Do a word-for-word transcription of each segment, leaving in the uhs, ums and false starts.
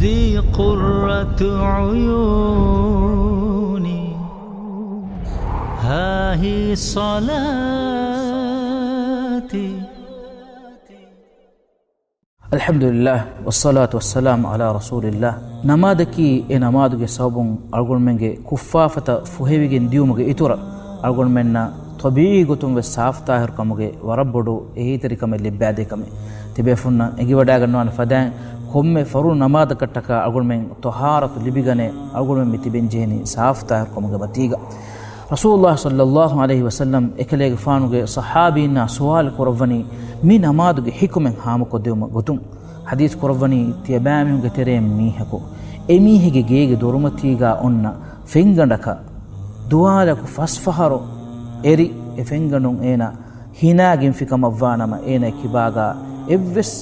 ذي قرة عيوني، ها هي صلاتي. އަލްޙަމްދުލިއްލާހް، ވައްޞަލާތު ވައްސަލާމު ޢަލާ ރަސޫލިއްލާހް. ނަމާދަކީ، އެ ނަމާދުގެ ސަބަބުން އަޅުގަނޑުމެންގެ ކުށްފާފަތައް ފުހެވިގެން ދިޔުމުގެ އިތުރަށް، އަޅުގަނޑުމެންނަށް ޠަބީޢީ ގޮތުން ވެސް ސާފުތާހިރުކަމުގެ ވަރަށް ބޮޑު އެހީތެރިކަމެއް ލިއްބާދޭ ކަމެއް. ތިބޭފުންނަށް އެނގިވަޑައިގަންނަވާނެ ފަދައިން، ކޮންމެ ފަރުޟު ނަމާދަކަށްޓަކާ އަޅުގަނޑުމެން ޠަހާރަތު ލިބިގަނެ، އަޅުގަނޑުމެން މި ތިބެން ޖެހެނީ ސާފުތާހިރުކަމުގެ މަތީގަ. ރަސޫލުﷲ ޞައްލައްލާހު ޢަލައިހި ވަސައްލަމް އެކަލޭގެފާނުގެ ޞަޙާބީންނާ ސުވާލު ކުރައްވަނީ، މި ނަމާދުގެ ޙިކުމެއް ހާމަކޮށްދެވުމަށް ގޮތުން. ޙަދީޘް ކުރައްވަނީ، ތިޔަބައިމީހުންގެ ތެރެއިން މީހަކު އެމީހެއްގެ ގޭގެ ދޮރުމަތީގާ އޮންނަ ފެންގަނޑަކަށް ދުވާލަކު ފަސް ފަހަރު އެރި، އެ ފެންގަނޑުން އޭނަ ހިނާގެންފި ކަމަށްވާނަމަ، އޭނަ ކިބާގާ އެއްވެސް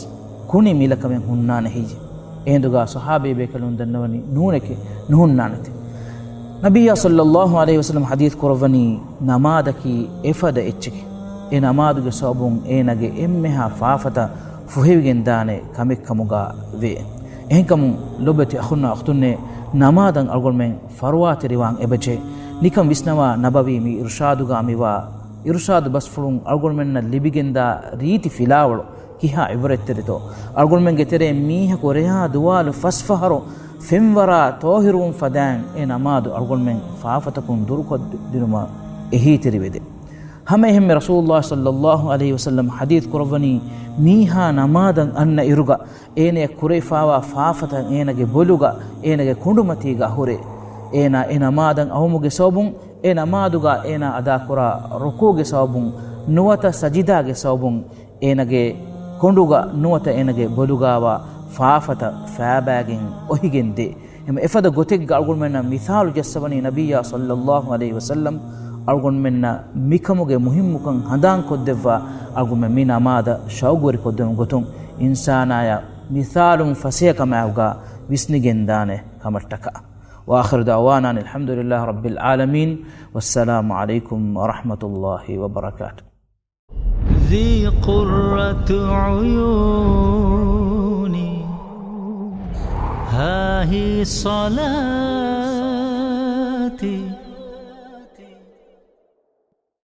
ކުނި މިލަކަމެއް ހުންނާނެ ހެއްޔެ؟ އެހިނދުގާ ޞަޙާބީ ބޭކަލުން ދަންނަވަނީ، ނޫނެކޭ، ނުހުންނާނެތެ. ނަބިއްޔާ ޞައްލައްލާހު ޢަލައިހި ވަސައްލަމް ޙަދީޘް ކުރައްވަނީ، ނަމާދަކީ އެފަދަ އެއްޗެކޭ. އެ ނަމާދުގެ ސަބަބުން އޭނަގެ އެންމެހާ ފާފަތައް ފުހެވިގެންދާނެ ކަމެއްކަމުގާ ވޭ. އެހެންކަމުން ލޮބުވެތި އަޚުންނާ އުޚްތުންނޭ، ނަމާދަށް އަޅުގަނޑުމެން ފަރުވާތެރިވާން އެބަޖެހޭ. ނިކަން ވިސްނަވާ، ނަބަވީ މި އިރުޝާދުގާ މިވާ އިރުޝާދު ބަސްފުޅުން އަޅުގަނޑުމެންނަށް ލިބިގެންދާ ރީތި ފިލާވަޅު ކިހާ ޢިބްރަތްތެރިތޯ؟ އަޅުގަނޑުމެންގެ ތެރެއިން މީހަކު ރެޔާ ދުވާލު ފަސް ފަހަރު ފެންވަރާ ޠާހިރުވުން ފަދައިން އެ ނަމާދު އަޅުގަނޑުމެން ފާފަތަކުން ދުރުކޮށްދިނުމަށް އެހީތެރިވެދޭ. ހަމައެހެންމެ ރަސޫލުﷲ ޞައްލައްލާހު ޢަލައިހި ވަސައްލަމް ޙަދީޘް ކުރައްވަނީ، މީހާ ނަމާދަށް އަންނަ އިރުގަ އޭނަޔަށް ކުރެވިފާވާ ފާފަތައް އޭނަގެ ބޮލުގަ، އޭނަގެ ކޮނޑުމަތީގަ ހުރޭ. އޭނާ އެ ނަމާދަށް އައުމުގެ ސަބަބުން، އެ ނަމާދުގަ އޭނާ އަދާކުރާ ރުކޫޢުގެ ސަބަބުން، ނުވަތަ ސަޖިދާގެ ސަބަބުން، އޭނަގެ ކޮނޑުގަ ނުވަތަ އޭނަގެ ބޮލުގާވާ ފާފަތައް ފައިބައިގެން އޮހިގެން ދޭ. އެހެން އެފަދަ ގޮތެއްގަ އަޅުގަނޑުމެންނަށް މިސާލު ޖައްސަވަނީ ނަބިއްޔާ ޞައްލައްލާހު ޢަލައިހި ވަސައްލަމް އަޅުގަނޑުމެންނަށް މިކަމުގެ މުހިއްމުކަން ހަނދާންކޮށްދެއްވާ، އަޅުގަނޑުމެން މި ނަމާދަށް ޝައުގުވެރިކޮށްދެމުގެ ގޮތުން އިންސާނާޔަށް މިސާލުން ފަސޭހަކަމާއެކުގަ ވިސްނިގެންދާނެ ކަމަށްޓަކާ. وآخر دعوانا أن الحمد لله رب العالمين، والسلام عليكم ورحمة الله وبركاته. ذي قرة عيوني، ها هي صلاتي.